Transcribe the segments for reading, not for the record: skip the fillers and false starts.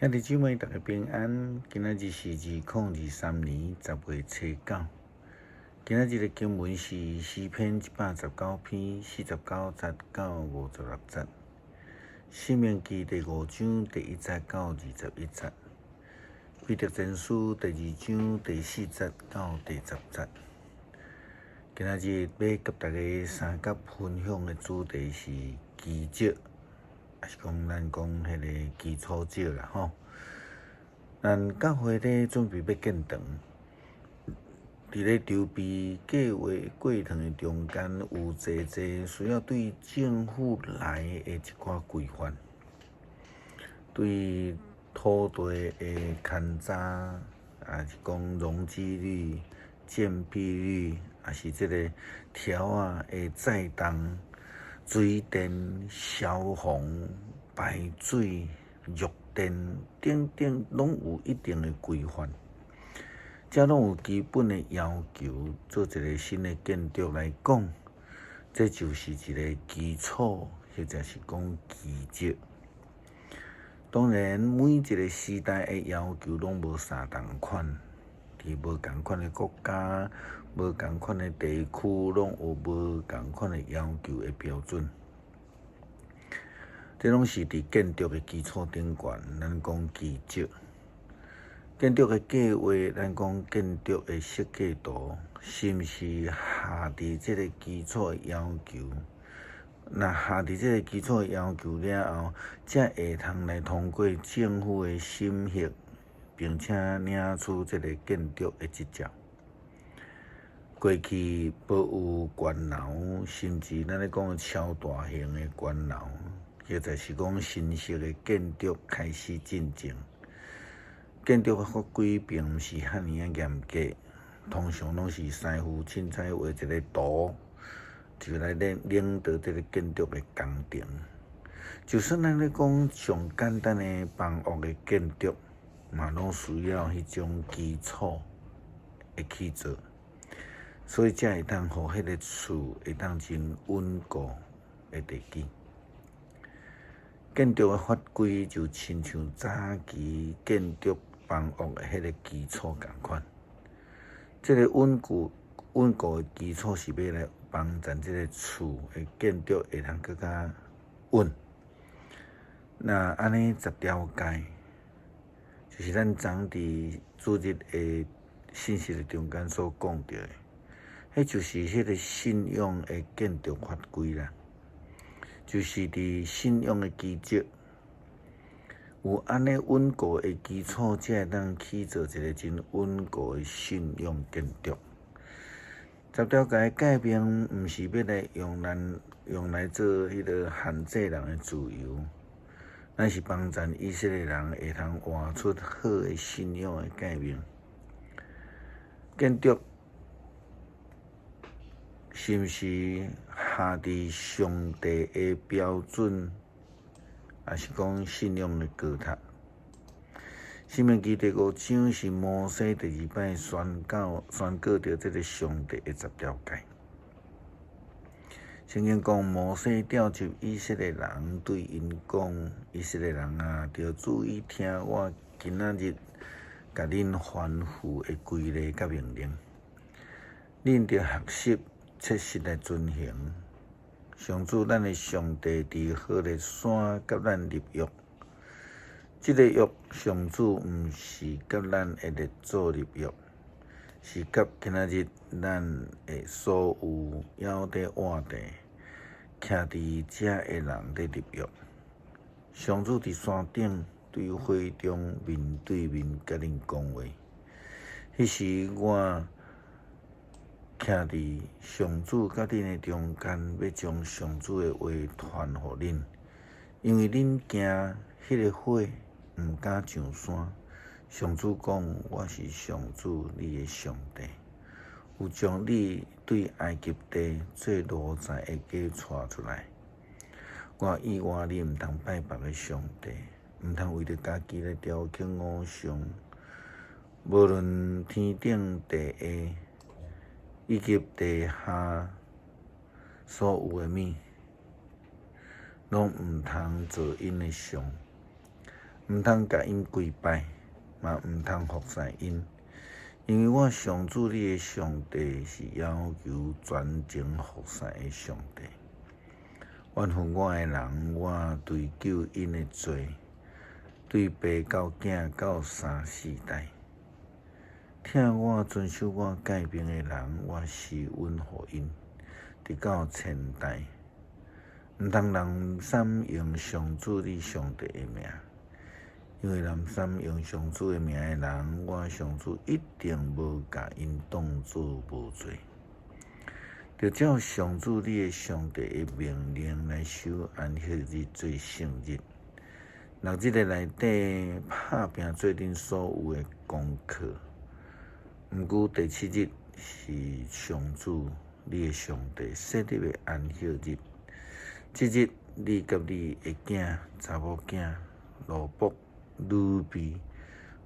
兄弟姊妹，大家平安。今仔日是2023年10月初9。今仔日的經文是詩篇119篇49節到56節，申命記第五章第一節到21節，彼得前書第二章第四節到第十節。今仔日欲佮大家相佮分享的主題是基石。抑是講咱講彼个基礎石啦吼。咱教會咧準備欲建堂，佇咧籌備計畫過程的中間，有濟濟需要對政府來的一寡規範，對土地的勘查，抑是講容積率、建蔽率，抑是這个柱仔的載重、水電、消防、排水、弱電等等，攏有一定的規範，這攏有基本的要求。做一个新的建築來講，這就是一个基礎，或者是講基石。當然，每一个時代的要求攏無相仝款，佇無仝款的國家、無仝款的地區，攏有無仝款的要求的標準。這攏是佇建築的基礎頂懸，咱講基石。建築的計畫，咱講建築的設計圖，是毋是合佇這个基礎的要求？若合佇這个基礎的要求了後，才會通來通過政府的審核，並且領取這个建築的執照。過去無有懸樓，甚至咱咧講超大型的懸樓，或者是講新式的建築開始進前，建築的法規並毋是遐爾仔嚴格，通常攏是師傅凊彩畫一个圖，就來領導這个建築的工程。就算咱咧講上簡單的房屋的建築，嘛攏需要彼種基礎的去做，所以才會當予彼个厝會當真穩固的地基。建築的法規就親像早期建築房屋的彼个基礎仝款，這个穩固的基礎是欲來幫助這个厝的建築會通閣較穩。那按呢十條誡，就是咱昨佇主日的信息的中間所講著的，彼就是彼个信仰的建築法規啦，就是佇信仰的基石，有按呢穩固的基礎，才會當起造一个真穩固的信仰建築。十條誡誡命，毋是欲來用咱用來做彼个限制人的自由。乃是幫助以色列人會通活出好的信仰的誡命。建築是毋是合佇上帝的標準，抑是講信仰的高塔？申命記第五章是摩西第二擺宣告著這个上帝的十條誡。聖經講，摩西召集以色列人，對𪜶講：以色列人啊，著注意聽我今仔日共恁吩咐的規例佮命令，恁著學習切實來遵行。上主咱的上帝佇何烈山佮咱立約，這个約上主毋是佮咱的列祖立約，是佮今仔日咱的所有猶佇活著、徛佇遮的人咧立約。上主佇山頂對火中面對面佮恁講話。彼時我徛佇上主佮恁的中間，欲將上主的話傳予恁，因為恁驚彼个火，毋敢上山。上主講：我是上主你的上帝，有將你對埃及地做奴才的家帶出來。我以外你毋通拜別个上帝，毋通為著家己來雕刻偶像。無論天頂地下，以及地下所有的物，攏毋通做𪜶的像。毋通共𪜶跪拜，嘛毋通服侍𪜶，因為我上主你的上帝是要求專情服侍的上帝。怨恨我的人，我追究𪜶的罪，對爸到囝到三四代。疼我遵守我誡命的人，我施恩予𪜶，直到千代。毋通濫三用上主你上帝的名，因為濫三用上主的名的人，我上主一定無共𪜶當做無罪。著照上主你的上帝的命令來守安息日做聖日。六日的內底拍拚做恁所有的功課。毋過第七日是上主你的上帝設立的安息日，這日你佮你的囝、查某囝、奴僕、女婢、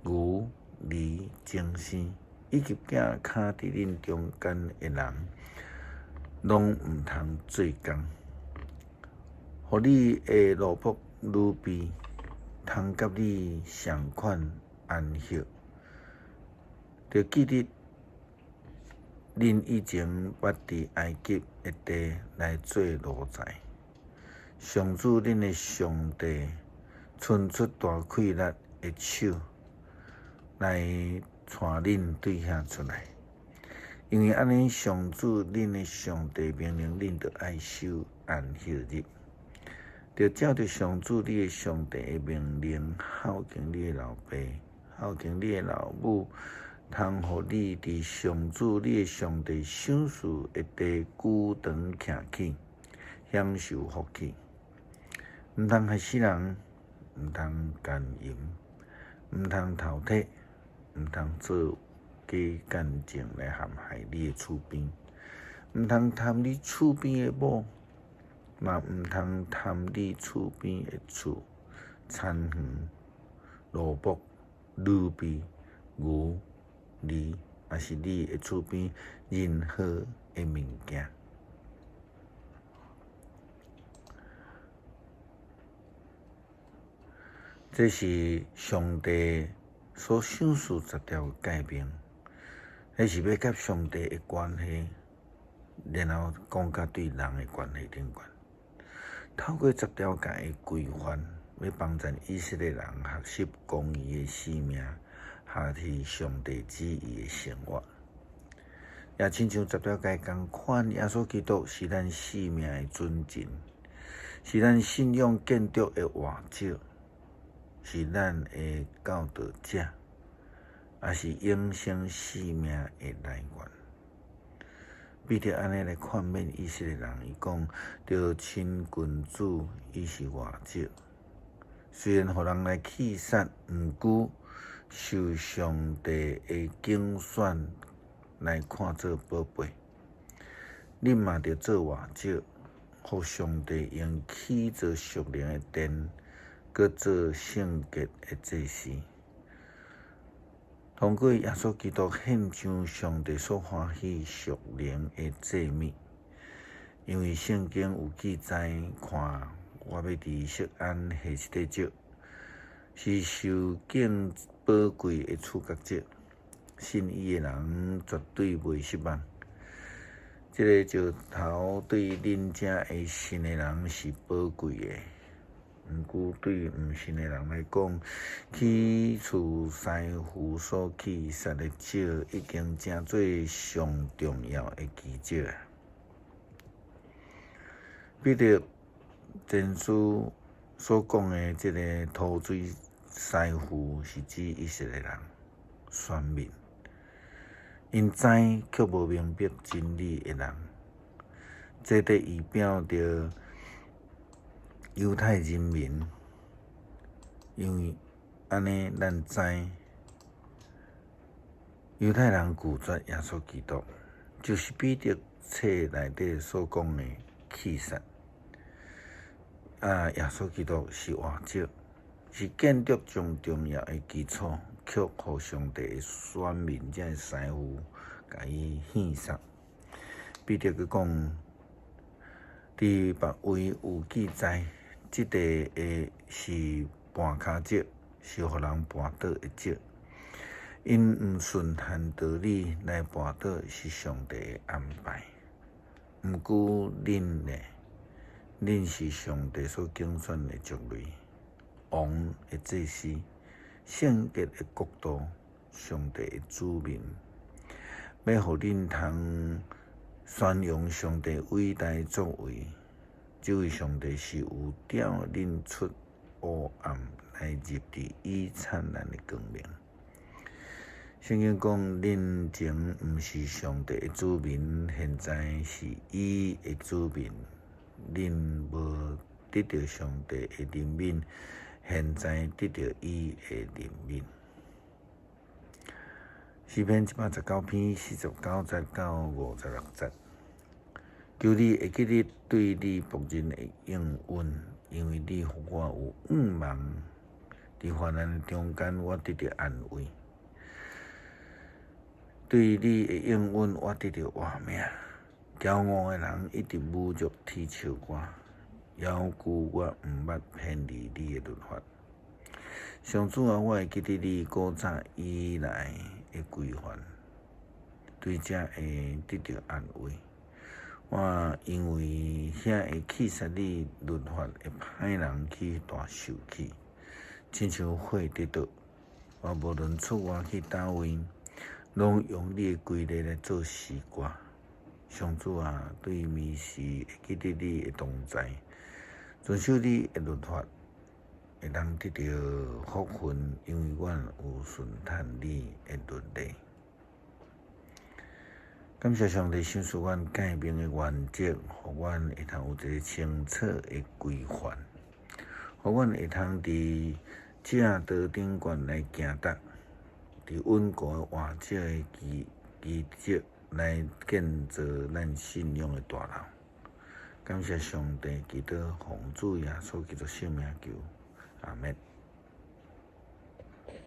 牛、驢、精牲，以及寄囥佇恁中間的人，攏毋通做工，予你的奴僕、女婢通佮你仝款安息。著記得恁以前捌佇埃及的地來做奴才，上主恁的上帝伸出大氣力的手來帶恁對遐出來。因為按呢，上主恁的上帝命令恁著愛守安息日，著照著上主你的上帝的命令，孝敬你的老爸，孝敬你的老母。通予你佇上主你的上帝賞賜的地久長徛起，享受福氣。毋通害死人，毋通姦淫，毋通偷提，毋通做假見證來陷害你的厝邊，毋通貪你厝邊的某，嘛毋通貪你厝邊的厝、田園、奴僕、女婢、牛、驢，抑是你的厝邊任何的物件。這是上帝所賞賜十條誡命，彼是欲佮上帝的關係，然後講到對人的關係頂懸。透過十條誡的規範，欲幫助以色列人學習公義的生命，學習上帝旨意的生活。也親像十條誡仝款，耶穌基督是咱生命的準繩，是咱信仰建築的活石，是咱的教導者，也是永生生命的來源。彼得按呢來勸勉以色列人，伊講：著親近主，伊是活石。雖然予人來棄殺，毋過受上帝的揀選來看做寶貝。恁嘛著做活石，予上帝用起做屬靈的殿，閣做聖潔的祭司。通過耶穌基督獻上上帝所歡喜屬靈的祭物，因為聖經有記載，看我欲佇錫安下一塊石，是受敬寶貴的柱角石，信伊的人絕對袂失望。這个石頭對恁遮會信的人是寶貴的，毋過對毋信的人來講，起初師傅所棄殺的石，已經成做上重要的基石啊！彼得前書所講的這个塗水師傅，是指以色列人選民，𪜶知卻無明白真理的人，這得預表著猶太人民，因為按呢，咱知猶太人拒絕耶穌基督，就是彼得冊內底所講的棄殺。啊，耶穌基督是活石，是建築上重要的基礎，卻予上帝的選民這个師傅共伊獻殺。彼得閣講，佇別位有記載，這塊的是絆跤石。是予人跋倒的石。𪜶毋順按道理來跋倒，是上帝的安排。毋過恁呢？恁是上帝所揀選的族類，王的祭司，聖潔的國度，上帝的子民，欲予恁通宣揚上帝偉大作為。這位上帝是有召恁出黑暗來入佇伊燦爛的光明。聖經講，恁前毋是上帝的子民，現在是伊的子民。恁無得著上帝的憐憫，現在得著伊的憐憫。詩篇119篇49節到56節，求你會記得對你僕人的應允，因為你予我有向望，佇患難的中間，我得著安慰。對你的應允，我得著活命。驕傲的人一直侮辱恥笑我，猶舊我毋捌偏離你的律法。上主啊，我會記得你古早以來的規範，對這會得著安慰。我因為遐會棄殺你律法的歹人起大受氣，親像火佇著。我無論出外去佗位，攏用你的規例來做詩歌。上主啊，對暝時會記得你的同在，遵守你的律法，會當得著福分，因為阮有順趁你的律例。感謝上帝賞賜阮誡命的原則，予阮會通有一个清楚的規範，予阮會通佇正道頂懸來行踏，佇穩固的活石的基基石來建造咱信仰的大樓。感謝上帝，祈禱奉主耶穌基督聖名求，阿們。